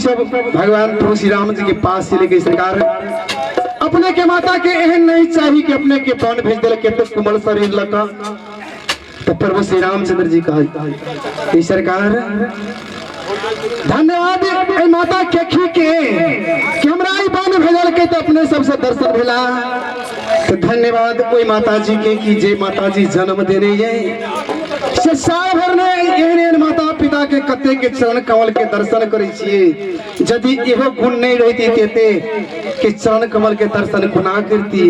सब भगवान प्रभु श्री राम जी के पास से लेके सरकार अपने के माता के एहन नहीं चाही कि अपने के प्राण भेज दिल के तो कोमल शरीर लगा। तो प्रभु श्री रामचंद्र जी कहे ई सरकार धन्यवाद ए माता केखी के कि हमरा ई बन भेजल के तो अपने सबसे दर्शन भेला। तो धन्यवाद ओहि माता जी के कि जे माता जी जन्म देने ये से साल भर ने एहन एहन माता पिता के कते के चरण कमल के दर्शन करै छियै। यदि इहो गुण नहीं रहती तेते कि चरण कमल के दर्शन कोना करती।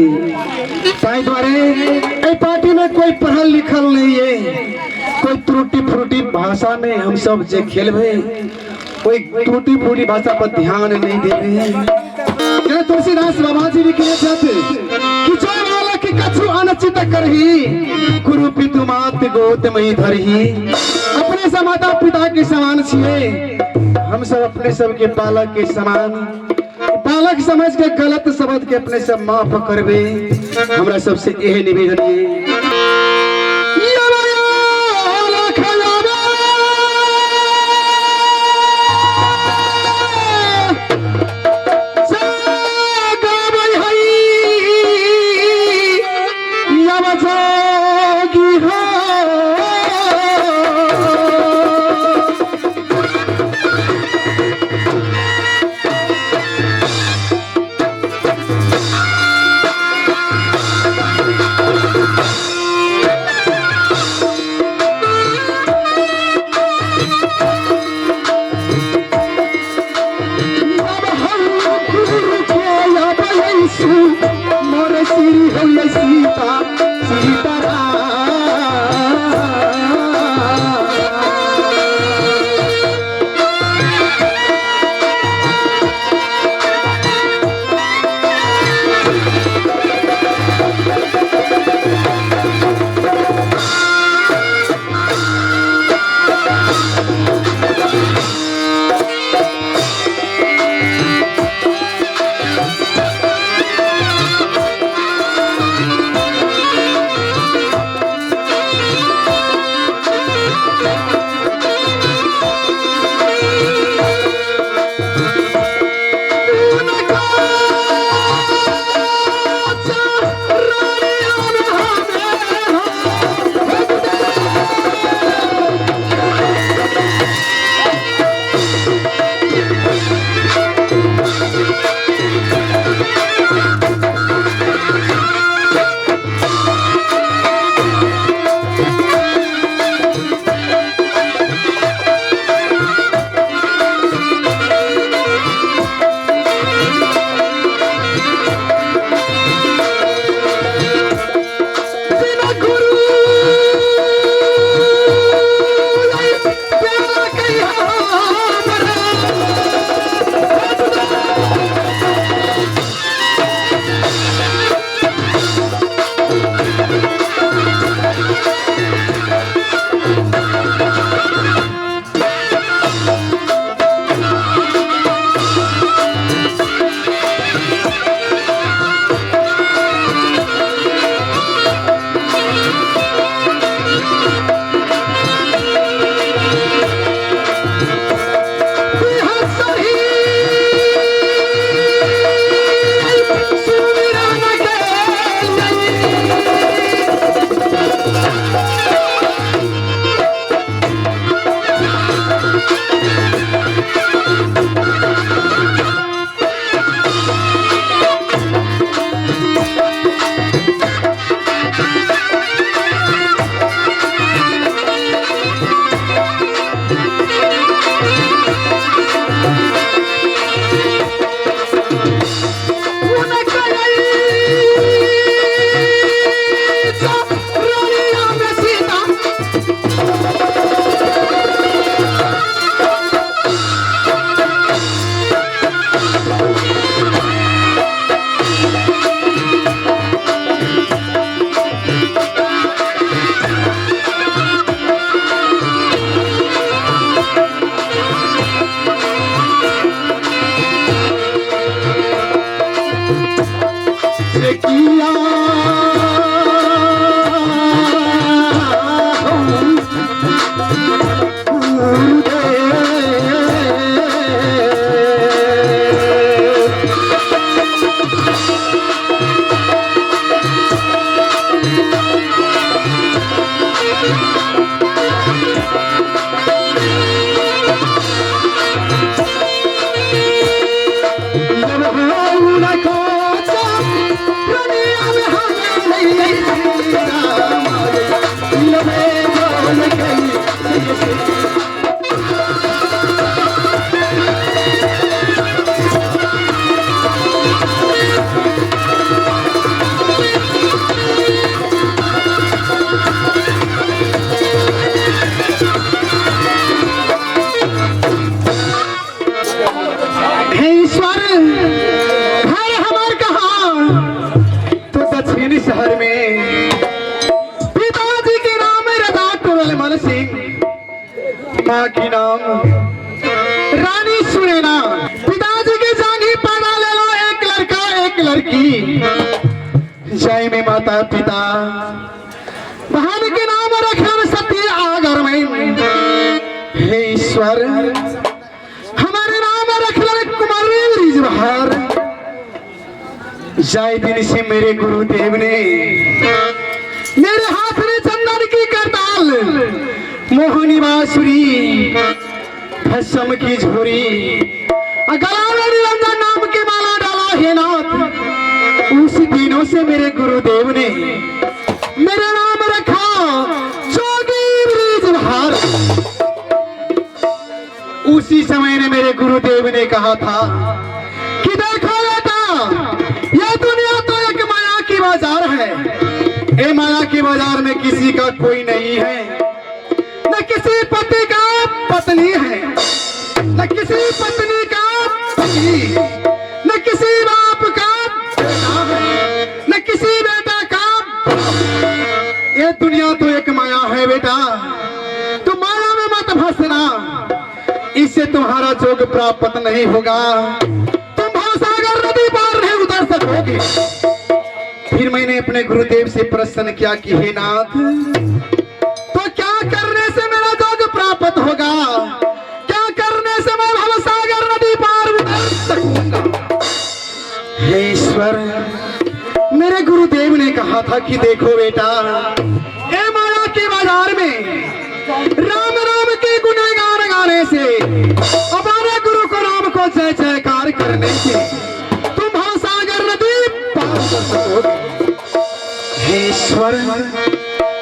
ताहि दुआरे एहि पार्टी में कोई पढ़ल लिखल नहीं है, कोई त्रुटि फ्रुटि भाषा में हम सब जे खेलबे कोई टूटी फूटी भाषा पर ध्यान नहीं देवे। जेना तुलसीदास बाबा जी भी कहने छथि कि जो बालक कछु अनचित करही गुरु पितु मात गोत मही धरही। अपने से माता पिता के समान छिए हम सब, अपने सब के बालक के समान बालक समझ के गलत शब्द के अपने सब माफ करबे। हमरा सबसे यही निवेदन ये हे ईश्वर, घर हमार कहाँ? तो दक्षिण शहर में। पिताजी के नाम रजा टोरलमल सिंह, माँ की नाम रानी सुनैना। पिताजी के जांघी पैदा ले लो एक लड़का एक लड़की, जय में माता पिता बहन के नाम रखन सती आगर में। हे ईश्वर, हमारे नाम रखल कुमार ब्रिजबहार। जाय दिन से मेरे गुरुदेव ने मेरे हाथ में चंदन की करताल, मोहनी बांसुरी, भस्म की झोरी, गला में निरंजन नाम की माला डाला। हे नाथ, उस दिनों से मेरे गुरुदेव ने मेरे नाम रखा जोगी ब्रिजबहार। उसी समय ने मेरे गुरुदेव ने कहा था कि देखो बेटा, यह दुनिया तो एक माया की बाजार है। ये माया के बाजार में किसी का कोई नहीं है, न किसी पति का पत्नी है, न किसी पत्नी का पति, न किसी बाप का बेटा है, न किसी बेटा का बाप। ये दुनिया तो एक माया है बेटा, तुम माया में मत फंसना, इससे तुम्हारा जोग प्राप्त नहीं होगा, तुम भवसागर नदी पार नहीं उतर सकोगे। फिर मैंने अपने गुरुदेव से प्रश्न किया कि हे नाथ, तो क्या करने से मेरा जोग प्राप्त होगा? क्या करने से मैं भवसागर नदी पार उतर सकूंगा? हे ईश्वर, मेरे गुरुदेव ने कहा था कि देखो बेटा, ए माया के बाजार में राम राम के गुणगान गाने से, हमारे गुरु को राम को जय जयकार करने से तुम भवसागर नदी पार कर सकोगे। हे ईश्वर,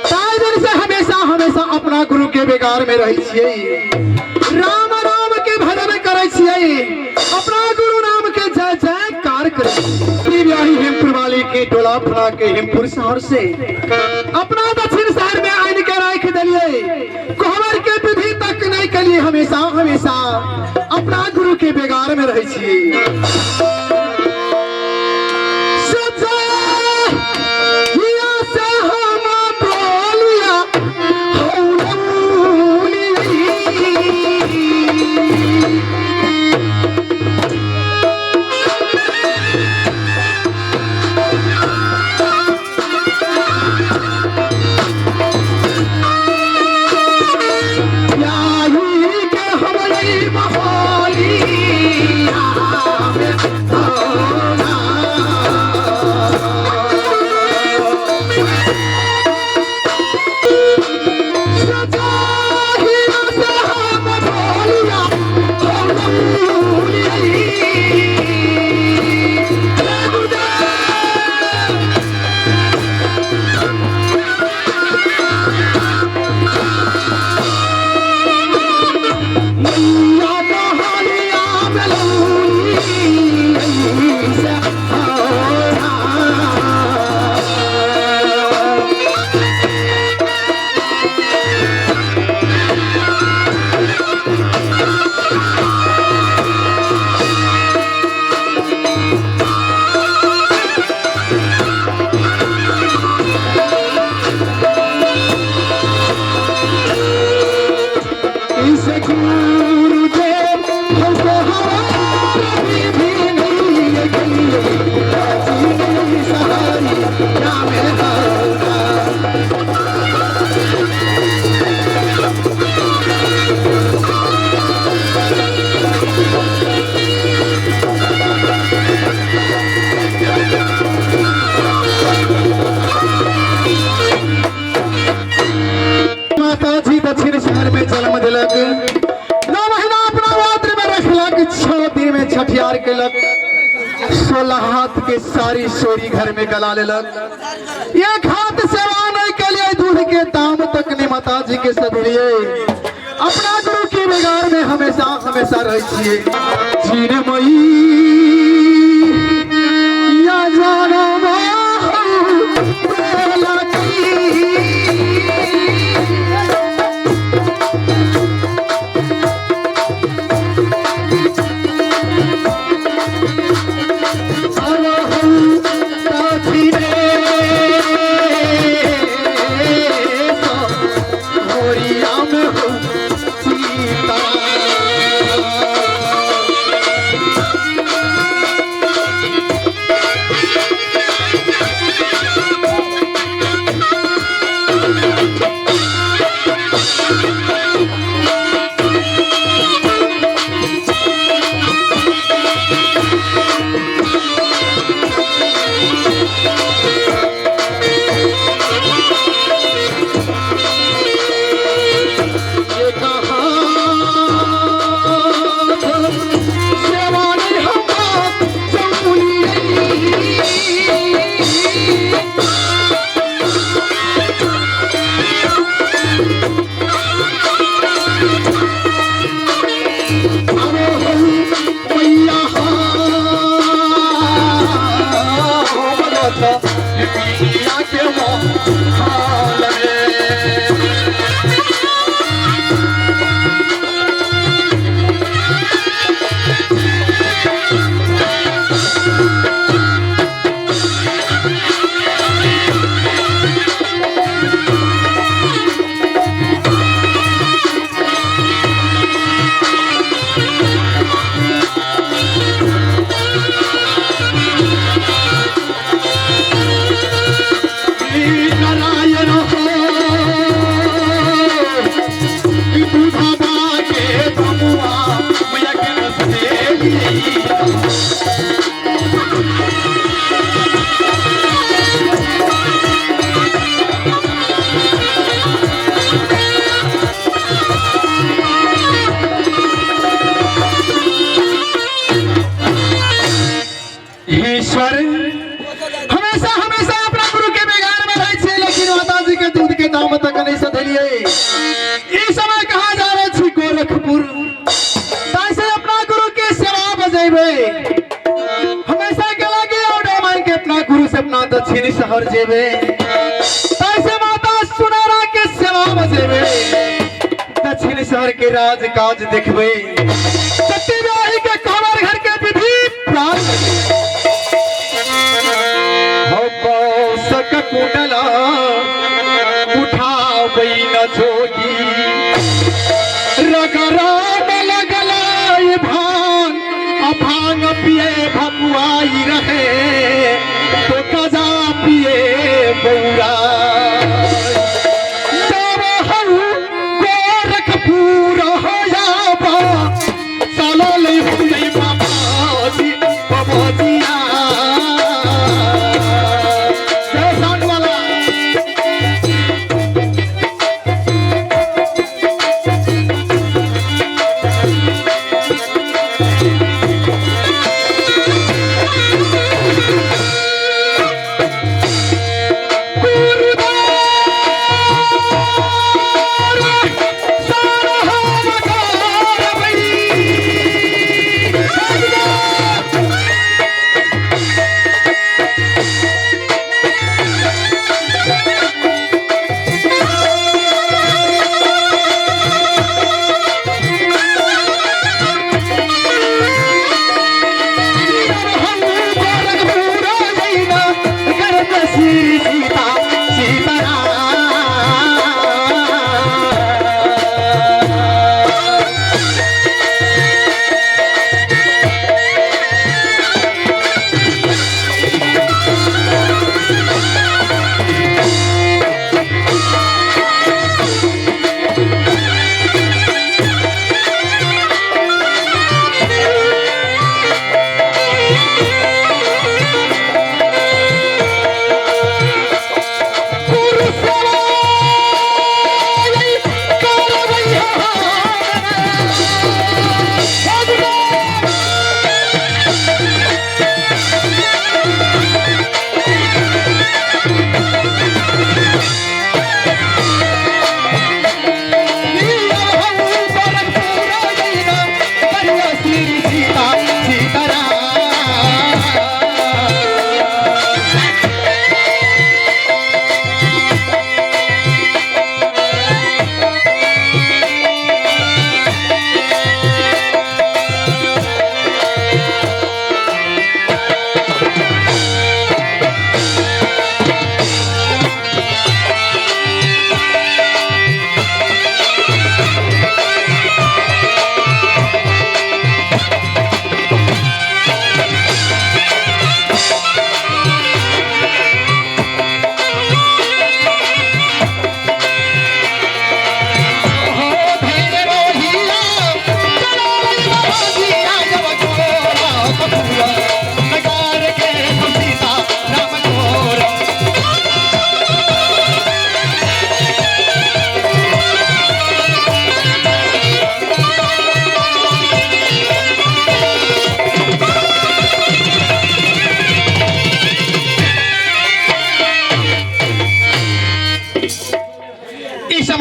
ताहि दिन से हमेशा हमेशा अपना गुरु के बेगार में रहै छियै, राम राम के भजन करै छियै, अपना गुरु नाम के जय जयकार करै छियै। ब्याही हेमपुर वाली के टोला फुला के हेमपुर शहर से अपना दक्षिण शहर में आनि के राखि देलियै। कोहबर के विधि तक नहीं कलिए, हमेशा हमेशा अपना गुरु के बेगार में रहै छियै। सजा हिया से हम डोलिया हौलौली। याही के हमरी महोलिया में होना। सजा हिया से हम डोलिया हौलौली। जय गुरुदेव। मैया मोहलिया बेलौली से होना। इस गुरुदेव हमको हमारे भी नहीं गई नहीं सहारी क्या में होगा। माता जी दक्षिण शहर में जन्म दिलक, 9 महीना अपना मातृ में रखलक, 6 दिन में छठियार केलक, 16 हाथ के सारी सोरी घर में गला लेलक, एक हाथ सेवा नहीं के लिए 2 दूध के दाम तक नहीं माता जी के सधलिए। अपना गुरु के बेगार में हमेशा हमेशा रहे छिए। चिन्मयी या जाना ईश्वर हमेशा हमेशा अपना गुरु के बेगार में रहे छे, लेकिन माता जी के दूध के दाम तक नहीं सधलिए। इस समय कहा जा रहे छी गोरखपुर, तासे अपना गुरु के सेवा बजेबे। हमेशा के लगे ऑर्डर मांग के अपना गुरु से अपना दक्षिणी शहर जेबे, तासे माता सुनारा के सेवा बजेबे। दक्षिणी शहर के राज काज देखबे, सत्यव्याही के कोबर घर के विधि प्राण कुंडला उठाबै न जोगी। रगरा में लगला भांग, अभांग पिए भकुआई रहे तो कजा पिए बौरा। गोरखपुर हो जाबा चलो ले बाबा जी बाबा।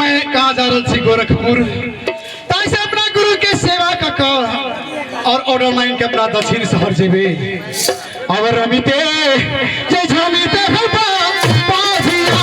समय कहाँ जा रहल छी गोरखपुर, ताहि से अपना गुरु के सेवा क क और ऑर्डर मांग के अपना दक्षिण शहर जेबे। अगर रमिते जे झमिते हो बाजिया।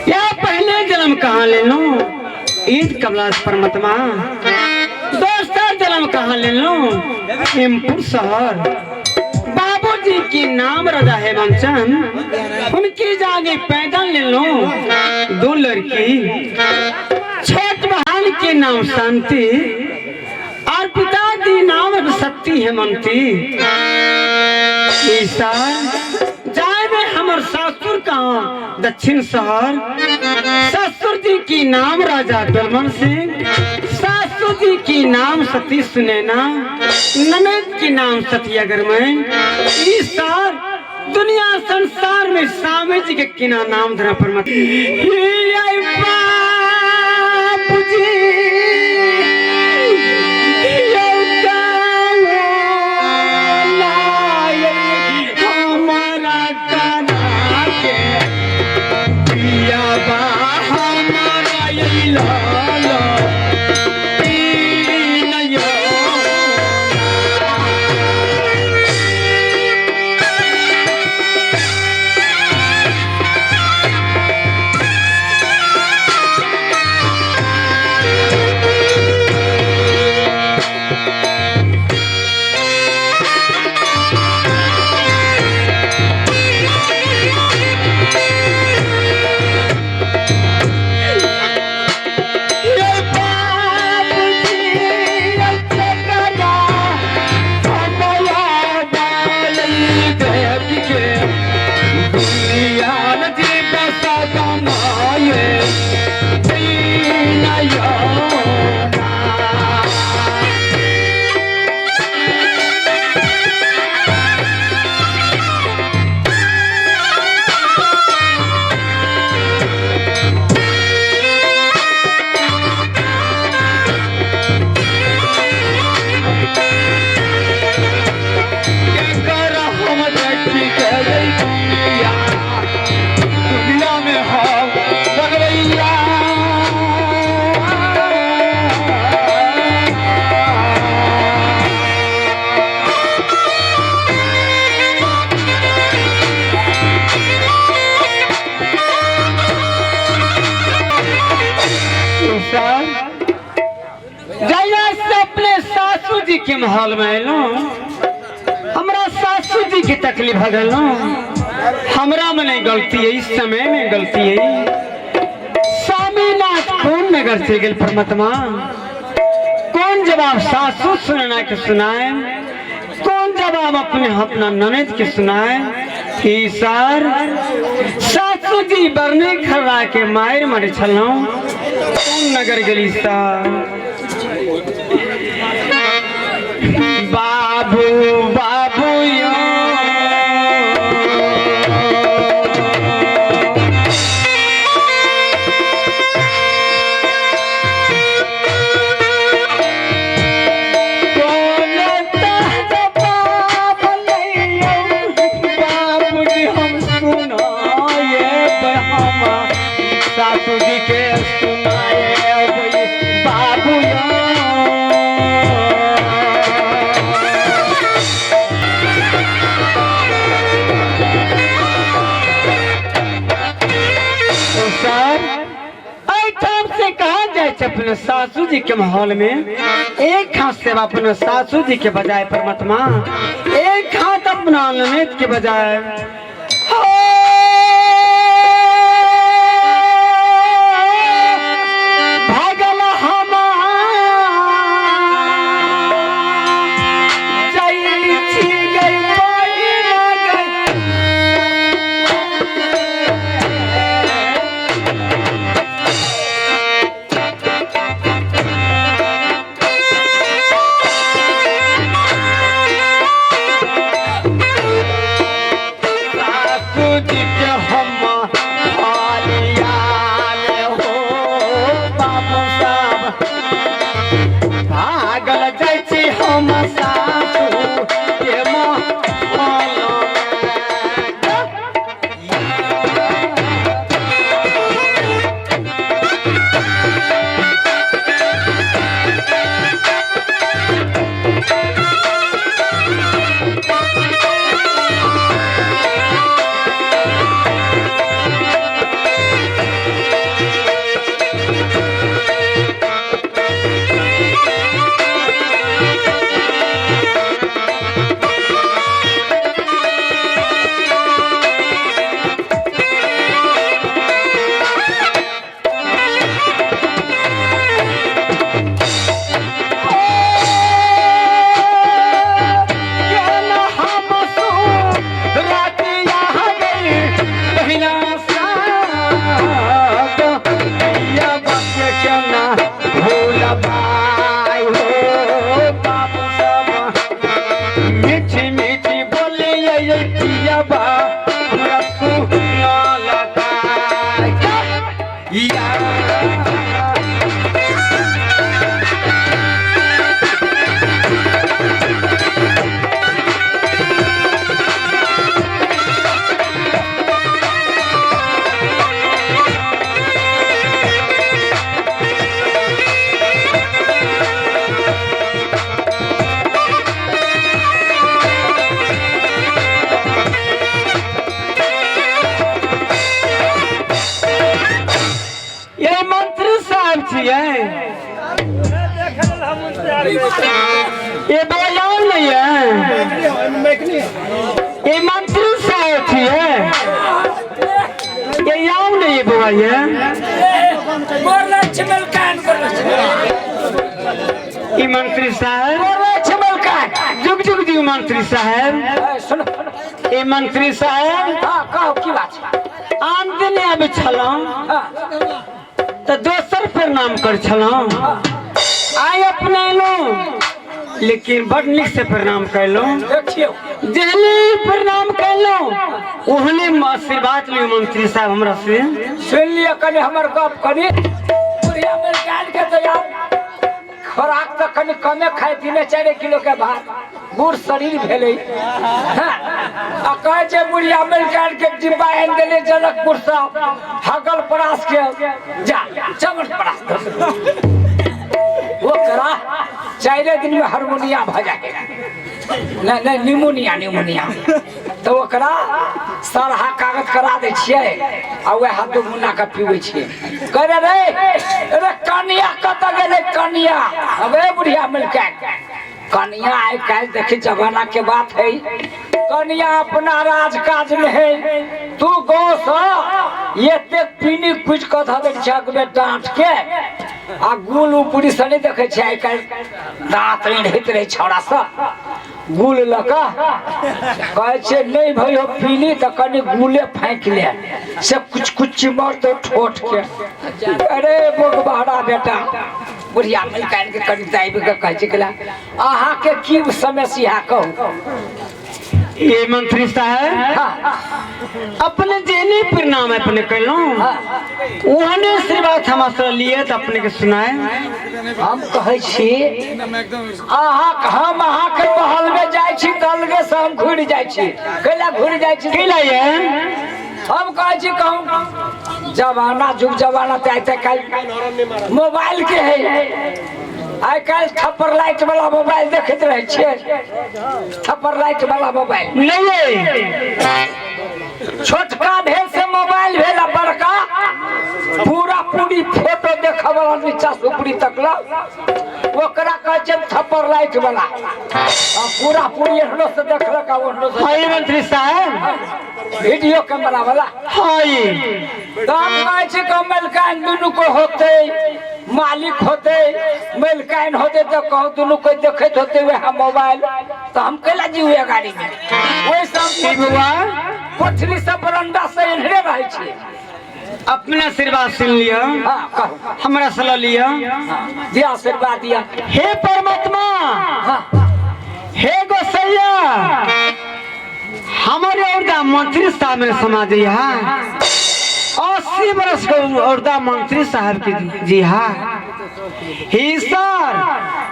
या पहले जन्म कहाँ ले लो ईद कमलास परमात्मा, दोसर जन्म कहाँ ले लो हेमपुर शहर। बाबूजी की नाम राजा हेमचंद, उनकी जागे पैदा ले लो दो लड़की, छोट बहन के नाम शांति और पिताजी नाम सत्ती हेमंती। जाए में हमर सासुर कहाँ दक्षिण शहर, ससुर जी की नाम राजा दलमन सिंह, सासू जी की नाम सती सुनैना, ननद की नाम सतिया गरमैन। इस सार दुनिया संसार में स्वामी जी के किना नाम धरा परमात्मा। हमारा के महल में अयलहुँ, हमरा सासू जी के तकलीफ भऽ गेलहुँ। हमरा में नहीं गलती है, इस समय में गलती है। स्वामीनाथ कौन नगर से गेल परमात्मा? कौन जवाब सासू सुनना के सुनाए, कौन जवाब अपने अपना ननद के सुनाए? कि सर सासू जी बरने खड़ा के मार मारे छलहुँ, कौन नगर गेली सर? बाबू बाबू यो सासू जी के सुनाए बाबू सर एहिठाम से कहा जाए छै अपने सासू जी के माहौल में? एक हाथ से अपने सासू जी के बजाय परमात्मा, एक हाथ अपना ननद के बजाय। हो भागल हमार जाइ छी गई बहिना गई। सासू जी के हम हालियाल हो बाबू साहब, भागल जाइ छी हम सासू के महल में। मीठी मीठी बोलिए पियाबा, हमरा सुना लगा या। ये मंत्री साहब छियै, ये बयान नहीं है, ये मंत्री साहब छियै, ये याम नहीं है बउआ। ये ई मंत्री साहब जुग जुग जी मंत्री साहब, ये मंत्री साहब कहो की बात छै? आन दिन आबै छलहुँ तऽ दोसर प्रणाम कर छलहुँ, आइ अपने एलहुँ लेकिन बड़ नीक से प्रणाम कयलहुँ। देखियौ जेहने प्रणाम कयलहुँ ओहने आशीर्वाद लियौ मंत्री साहब हमरा से। सुनि लिअ कनि हमर गप, कनि बुढ़िया मलकान के तऽ आब खोराक तऽ कनि कमे खाइ, 3-4 किलो के भात, बूढ़ शरीर भेलै। हँ, आ कहै छै बुढ़िया मलकान के डिब्बा आनि देलै जनकपुर सँ हगल परास के, जा चमन परास ओकरा 4 दिन में हारमोनिया भऽ जाइ, नहीं नहीं निमोनिया, निमोनिया। तऽ ओकरा सरहा कागज करा दै छियै आ वएह दू मुन्ना के पीबै छियै। कह रे रे, अरे कनिया कतऽ गेलै कनिया? अबे बुढ़िया मलकान कनिया आइ काल्हि देखी जमाना के बात है, कनिया अपना राज काज में है। तू गाँव से एते पीनी कुछ कऽ धऽ दै छै अगबे डाँट के आ गुल ऊपरी से नहि देखै छै। आइ काल्हि दाँत एढ़ैत रहै छौड़ा सब गुल लऽ कऽ कहै छै नहि भई हो पीली तऽ कनि गुले फाँकि ले से कुछ कुछ चिमर तो ठोठ के। अरे बोगबहरा बेटा, बुढ़िया मलकानि के कनि दाबि कऽ कहै छै गेला अहाँके की समस्या कहू। ये मंत्री साहब, अपने जेने प्रणाम अपने कैलहुँ ओहने आशीर्वाद हमरा से लिए तऽ अपने के सुनाए। हम कहै छी अहाँ, हम अहाँके महलमे जाइ छी तऽ अलगे से हम घुरि जाइ छी। कैला घुरि जाइ छी? कैला ये? हम कहै छी कहूँ जमाना जुग जमाना तऽ आइ काल्हि मोबाइल के है। आइ काल्हि थप्पड़ लाइट वाला मोबाइल देखैत रहै छियै, थप्पड़ लाइट वाला मोबाइल नहीं ये। छोटका भेल से मोबाइल भेल आ बड़का पूरा पूरी फोटो देखऽ वाला नीचा से ऊपरी तक ल ओकरा कहै छै थप्पड़ लाइट वाला। आ पूरा पूरी एहनो से देखलक आ ओहनो से। हाँ ये मंत्री साहब, वीडियो कैमरा वाला। हाँ ये। तऽ हम कहै छी कि मलकाइन दुनू को होते मालिक होते मलकाइन होते तऽ कहू दुनू कोई देखैत होते वएह मोबाइल, तऽ हम कैला जीवे गाड़ी में ओहि की सब बउआ कोठली सब बरंडा से एहने रहै छी। अपने आशीर्वाद सुन लिअ। हाँ कहू। हमरा सलाह लिअ। हाँ, दिया आशीर्वाद दिया। हे परमात्मा, हाँ हे गोसैया, हमारे औरदा मंत्री साहब में समाज यहाँ 80 बरस के औरदा मंत्री साहब के जी हाँ ही सर,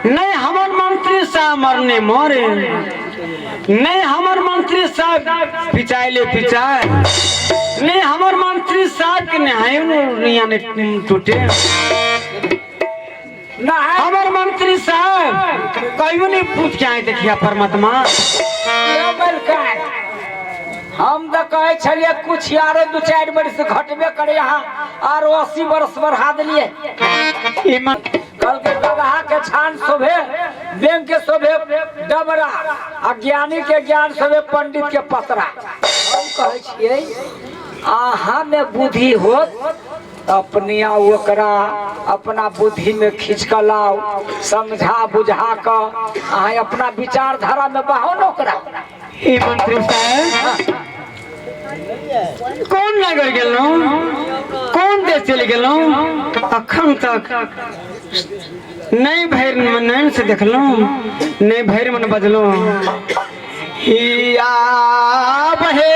नहीं हमर मंत्री साहब मरने मरे, नहीं हमर मंत्री साहब पिचाइले पिचाए, नहीं हमर मंत्री साहब के नहाय नहीं टूटे। नहाय हमर मंत्री साहब कहियो नहीं पूछ के आए देखिया परमात्मा। हम तऽ कहै छलियै कुछ आरो दू चारि बरस घटबे करे, यहाँ आरो 80 बरस बढ़ा देलियै। कहलकै गदहा के छान शोभे बैंक के शोभे डबरा आ ज्ञानी के ज्ञान शोभे पंडित के पतरा। हम कहै छियै अहाँ में बुद्धि होत अपने ओकरा अपना बुद्धि में खींच कऽ लाओ, समझा बुझा कऽ अहाँ अपना विचारधारा में बहाओ ने ओकरा। ई मंत्री साहब, कौन नगर गेलहुँ, कौन देश चलि गेलहुँ, अखन तक नहीं भरि मन नैन से देखलहुँ, नहीं भरि मन बजलहुँ। हिया बहे